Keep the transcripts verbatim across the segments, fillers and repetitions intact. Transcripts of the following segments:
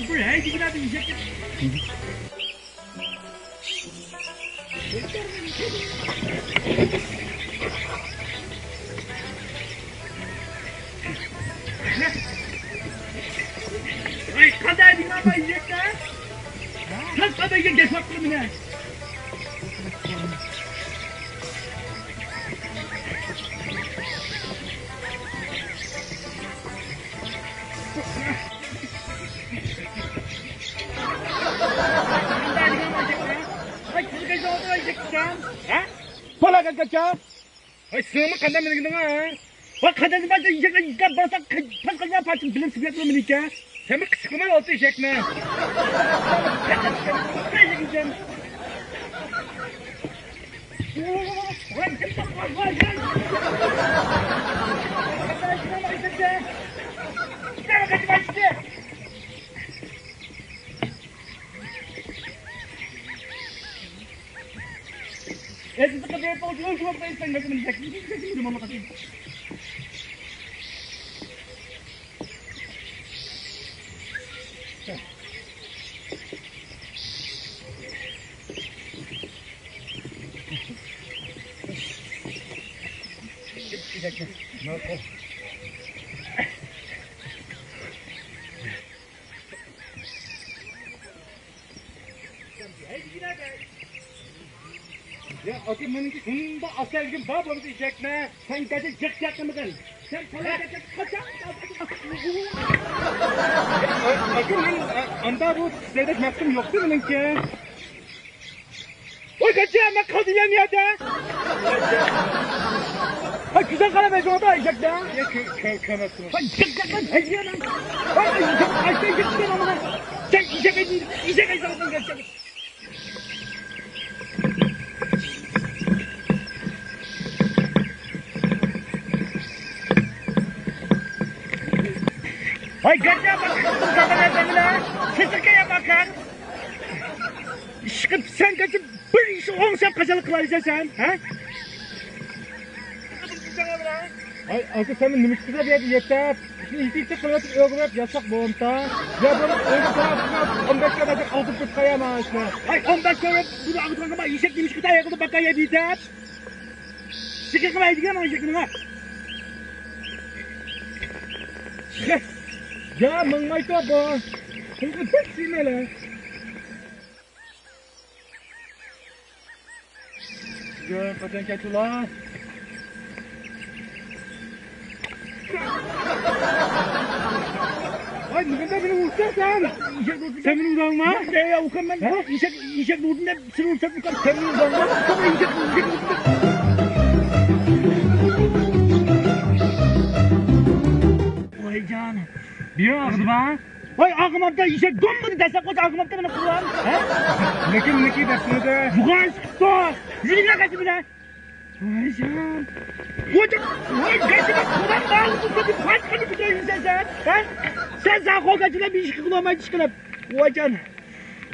بىر ھەيدىگىنە بىر ئېشەككە. ۋاي، قانداق دېگەن بۇ ئېشەككە؟ سەن قانداق دېگەن گەپ قىلىپ مېنى؟ ھە؟ بالا كەتكەچكە. ھەي، سېنىڭمۇ قانداق مىنگىنىڭ، ھە؟ ۋاي، قانداق بارسا، يېگەن، يېگەن بارسا، پاس قىلغان پارچىم بىلىم سۈپەت بىلەن مېنىڭكى. سەنمۇ قىچىقلىما ئالتە ئېشەكنى. يا ئاكا، مېنىڭكى شۇنداق ئاستا ئەلگىم بار بولمىسا ئېشەكنى. سەن كەچە جىق چاقنىمىغىن. سەن پالاكەتكە قاچان؟ ئاكا، مەن ئاندا بۇ سەيدەك مەقسىتىم يوقتى مېنىڭكى. ۋاي، كاچا، مەن قالدىم يا نىيەتە. ھە، گۈزەل قاراپ ئەجىۋاتىدۇ ئېشەكتە. يا، كۆ-، كۆ-، كۆرمەپتىمەن. ۋاي، جىق جىق مەن ھەجىيەنىڭ. ۋاي، ئېشەك، ئاشتەن جىق جىق ئامىنا. سەن ئېشەك ئەجىيەن، ئېشەك ئەجىيەن. ۋاي، گەرچە بىر قىزىل زادىلار بىلەن سېسىقكەن يا باكار. ئىشقىپ سەن كەچىپ بىر ئىش ئوڭشاپ قاچانلىق قىلالايسەن سەن، ھە؟ ھاي، ئاكا، سەن نېمە ئىش قىلسا بۇ يەردە يەتتە؟ ئىشنى يېتە-يېتە قىلىۋېتىپ ئۆگىنىپ ياتساق بولمىتا؟ يا بولمىسا ئۆيگە بېرىپ ئون بەش كىلومېتىر ئاغدۇرۇپ كېتىپ قوياي مانا ئىشنى. ھاي، ئون بەش كىلومېتىر بۇنى ئاغدۇرغانغا ئېشەك نېمە ئىش قىلسا يەتتە باكار يەپ يېتىپ. شېكىل قىلماي دېگەن مانا ئېشەكنى. يا ماڭمايتۇ بۇ. بۇنى بەك سۆيمەيلى. بۈگۈن قاچان كەتتىلا؟ ۋاي، نېمىندە مېنى ئۇرساڭ سەن؟ سەن مېنى ئۇرامسەن؟ ياق، ياق، ئۇكام، مەن ھە؟ ئېشەك، ئېشەكنى ئۇردۇم دەپ سېنى ئۇرسام، ئۇكام. سەن مېنى ئۇرامسەن؟ ئۇكام، ئېشەك، ئېشەك. ۋايجان. بىر ئاغزىما. ۋاي، ئاغىمامدا ئېشەك دوممىدى دەسسەپ قويسا، ئاغىمامدا مېنى قىلغان. ھە؟ لېكىن، لېكىن دەپسىمىدى. يوغان چىقىپتۇ. يۈرۈڭلار قاچىمىلە. ۋايجان. ۋايجان. ۋاي، گەجىنى قۇلام باغلىقى سېتىپ، پاچىقىنى پۈتۈرۈۋېتىسەن سەن. ھە؟ سەن ساقو گەجىنى بىر ئىشقا قىلالمايدۇ ئىشقىلىپ. ۋايجان.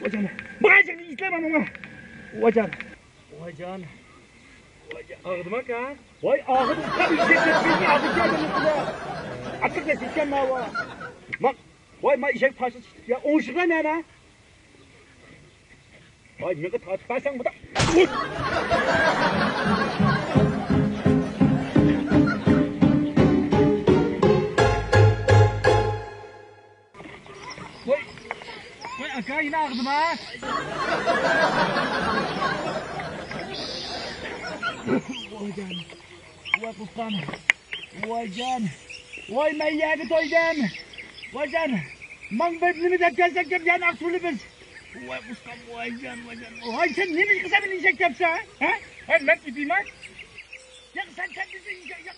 ۋايجان. بۇ ئېشەكنى ئىتلەيمەن ئۇڭا. ۋايجان. ۋايجان. ۋايجان. ئاغرىدىمۇ ئاكا؟ ۋاي، ئاغرىدىم. ئاغرىدىم. ئاتلىق دەپ كەتكەن ماۋۇ. ما-، ۋاي، ما ئېشەك پاشا چىقتى. يا، ئوڭشىغان ئەنە. ۋاي، مېڭە تارتىپ بەرسەڭ بۇدا. ۋاي، ۋاي، ئاكا، يەنە ئاغرىدىما؟ ۋايجان. ۋاي، قۇسقان. ۋايجان. ۋاي، مەن يەرگە تويدۇم. ۋايجان. ماڭا بىر نېمە دەپ كەلسەك دەپ يەنە ئاقسۇلى بىز. ۋاي، قۇسقان، ۋايجان، ۋايجان. ۋاي، سەن نېمە قىلسا مېنى ئېشەك دەپسە، ھە؟ ھە، مەن تېپىمەن. ياق، سەن، سەن بىزنى ئېشەك، ياق.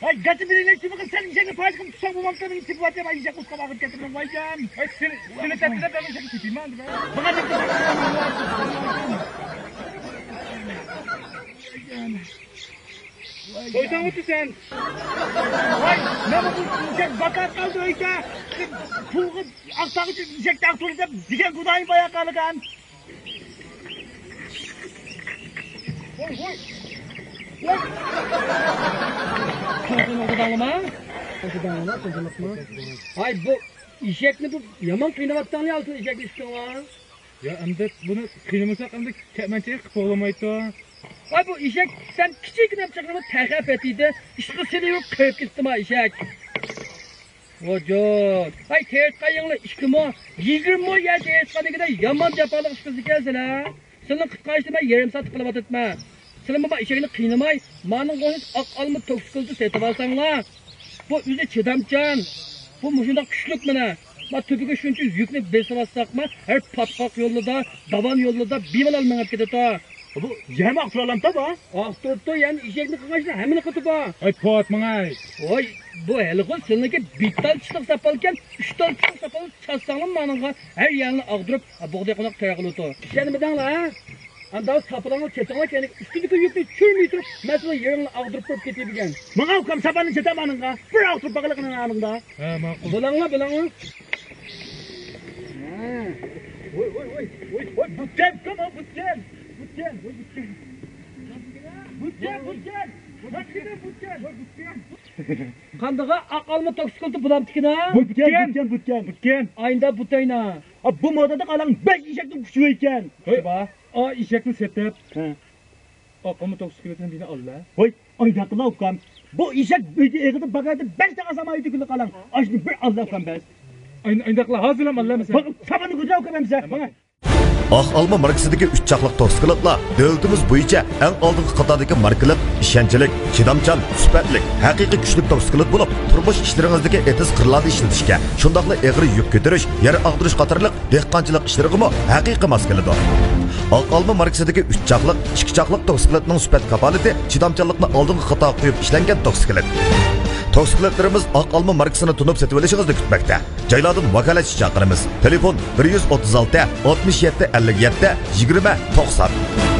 ھەي، گەتە بىلىنەك تېپىقى سەن ئېشەكنى پاش قىلىپ تۇرساڭ بولمامتى، مېنى تېپىۋاتىدۇ، ئېشەك قۇسقان ئاغرىپ كەتتى، ۋايجان. ھەي، سېنى، سېنى تەپتىدە مەن ئېشەكنى تېپىمەن، دېمە. ماڭا دەپ تۇرساڭ، ۋايجان. تويساڭ ئۆتىسەن. ۋاي، مانا بۇ ئېشەك باكار قالدى ئۆيدە. پۇلغا ئاق تاغ ئۈچۈن ئېشەك تاغ تۇرۇپ دەپ دېگەن خۇدايىم بايا قالغان. ۋاي، ۋاي. ۋاي. تويساڭ ئۆتىدىڭلىما؟ ھاي، بۇ ئېشەكنى بۇ يامان قىيناۋاتقانلار ئالسۇن ئېشەكنى ئىشتىڭلار. يا ئەمدى بۇنى قىينىمىساق ئەمدى كەتمەنچە قىلىپ بولمايدۇ. ھاي، بۇ ئېشەك سەن كىچىككىنە چىقىرىپ تەخەپ ئېتىدى. ئىشقا سېلىۋېرىپ قېرىپ كېتىپتىما ئېشەك. ۋاجان. ھاي، تېرىتقان يېڭىلا ئىككى مو، يىگىرمە مو يەر تېرىتقان دېگىنە يامان جاپالىق ئىش قىلىدىكەنسىلەر. سىلىنى قۇتقارىشنى مەن يېرىم سائەت قىلىۋاتىپتىمەن. سىلىمۇ ما ئېشەكنى قىينىماي، مانىڭغا ئوخشاش ئاق ئالما توكسىكولىتى سېتىۋالساڭلار. بۇ ئۆزى چىدامچان. بۇ مۇشۇنداق كۈچلۈك مانا. ما تۈپىگە شۇنچە يۈكنى بېسىۋاتساقمۇ، ھەر پاتقاق يولىدا، داۋان يولىدا بىمالال مېڭىپ كېتىدۇ. بۇ يەرمۇ ئاقتۇرالامتا بۇ؟ ئاقتۇرۇپتۇ، يەنە ئېشەكنى قىلغاچلا ھەممىنى قىلىپتۇ بۇ. ھاي، پوت ماڭاي. ۋاي، بۇ ھېلىقى سىلىنىڭكى بىتتال چىتلىق ساپالكەن، ئۈچ تال چىتلىق ساپال چاتساڭلار مانىڭغا ھەر يەرنى ئاغدۇرۇپ، بۇغداي قوناق تەييار قىلىۋېتىدۇ. ئىشەنمىدىڭلار، ھە؟ ئانداق ساپىلىڭلار چېتىڭلار كەينىگە ئۈستىدىكى يۈكنى چۈشۈرمەي تۇرۇپ، مەن سىلەرنىڭ يېرىڭلارنى ئاغدۇرۇپ قويۇپ كېتەي دېگەن. ماڭا ئۇكام ساپاننى چېتەمانىڭغا، بىر ئاغدۇرۇپ باقىلى قېنى ئانىڭدا. ھە، ماقۇل. بولۇڭلار، بولۇڭلار. ھە. ۋوي، ۋوي، ۋوي، ۋوي، ۋوي، بۇتكەن، ئۇكام، ھە، بۇتكەن. بۇتكەن، ۋوي، بۇتكەن. بۇتكەن، بۇتكەن. بۇتكەن، بۇتكەن. قاندىغا ئاق ئالما توكسىكولىتى بۇلامتىكىنا؟ بۇتكەن، بۇتكەن، بۇتكەن. بۇتكەن. ئايندا بۇتاينا. ئا، بۇ مودادا قالاڭ بەش ئېشەكنىڭ كۈچى ئىكەن. ھەي، ئا، ئېشەكنى سېتىپ، ھە. ئاق ئالما توكسىكولىتىنى بىنا ئاللا. ھوي، ئايداقلا ئۇكام. بۇ ئېشەك ئۆيدە ئېغىزى باغادا بەش تاقا سامايدى كۈلى قالاڭ. ئاشنى بىر ئاللا ئۇكام بەس. ئايداقلا، ھازىرلا ئاللا مەسە. بۇ ساپاننى كۆتۈرە ئۇكام ئەمسە. ماڭا. ئاق ئالما ماركىسىدىكى ئۈچ چاقلىق توكسىكولىتلار دۆلىتىمىز بويىچە ئەڭ ئالدىنقى قاتاردىكى ماركىلىق، ئىشەنچلىك، چىدامچان، سۈپەتلىك، ھەقىقىي كۈچلۈك توكسىكولىت بولۇپ، تۇرمۇش ئىشلىرىڭىزدىكى ئېتىز قىرلاردا ئىشلىتىشكە، شۇنداقلا ئېغىر يۈك كۆتۈرۈش، يەر ئاغدۇرۇش قاتارلىق دېھقانچىلىق ئىشلىرىغىمۇ ھەقىقىي ماس كېلىدۇ. ئاق ئالما ماركىسىدىكى ئۈچ چاقلىق، ئىككى چاقلىق توكسىكولىتنىڭ سۈپەت كاپالىتى چىدامچانلىقنى ئالدىنقى قاتارغا قويۇپ ئىشلەنگەن توكسىكولىت. توكسىكولىتلىرىمىز ئاق ئالما ماركىسىنى تونۇپ سېتىۋېلىشىڭىزنى كۈتمەكتە. جايلاردىن ۋاكالەتچى چاقىرىمىز. تېلېفون: بىر يۈز ئوتتۇز ئالتە، ئاتمىش يەتتە، ئەللىك يەتتە، يىگىرمە، توقسان.